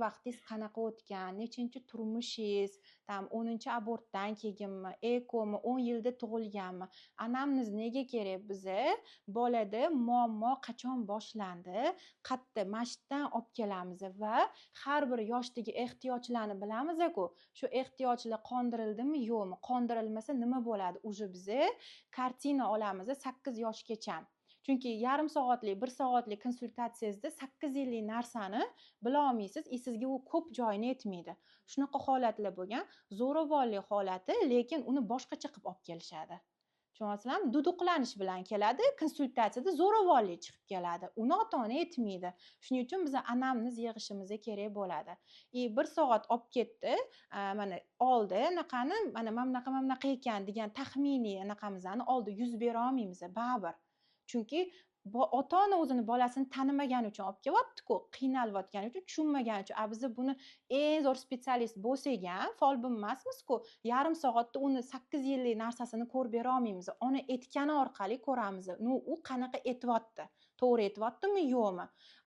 vaqtingiz qanaqa o'tgan, nechinchi turmushingiz, там 10-chi abortdan keyinmi, ЭКОmi, 10 yilda tug'ilganmi. Anamnez nega kerak biza? Bolada muammo qachon boshlandi, qayerda, mana shu yerdan olib kelamiz va har bir yoshdagi ehtiyojlarni bilamiz-ku. Shu ehtiyojlar qondirildimi, yo'qmi? Qondirilmasa nima bo'ladi? Уже biza картина olamiz 8 yoshgacha, chunki yarim soatlik, bir soatlik konsultatsiyangizda 8 yillik narsani bilolmaysiz и sizga u ko'p joyini aytmaydi. Shunaqa holatlar bo'lgan, zo'ravonlik holati, lekin uni boshqacha qilib olib kelishadi, tushunyapsizlarmi? Duduqlanish bilan keladi, konsultatsiyada zo'ravonlik chiqib keladi, uni ota ona aytmaydi. Shuning uchun biz anamnez yig'ishimiz kerak bo'ladi. И bir soat olib ketdi, mana oldi anaqani, mana bunaqa, mana bunaqa ekan degan taxminiy anaqamizni oldi, 100 bera olmaymiz baribir, chunki ota ona o'zini bolasini tanimagani uchun olib kelyaptiku, qiynalayotgani uchun, tushunmagani uchun. A biza buni eng zo'r специалист bo'lsak ham, folbin emasmizku, yarim soatda uni 8 yillik narsasini ko'rib bera olmaymiz. Ona aytgani orqali ko'ramiz, ну, u qanaqa aytyapti, to'g'ri aytyaptimi, yo'qmi.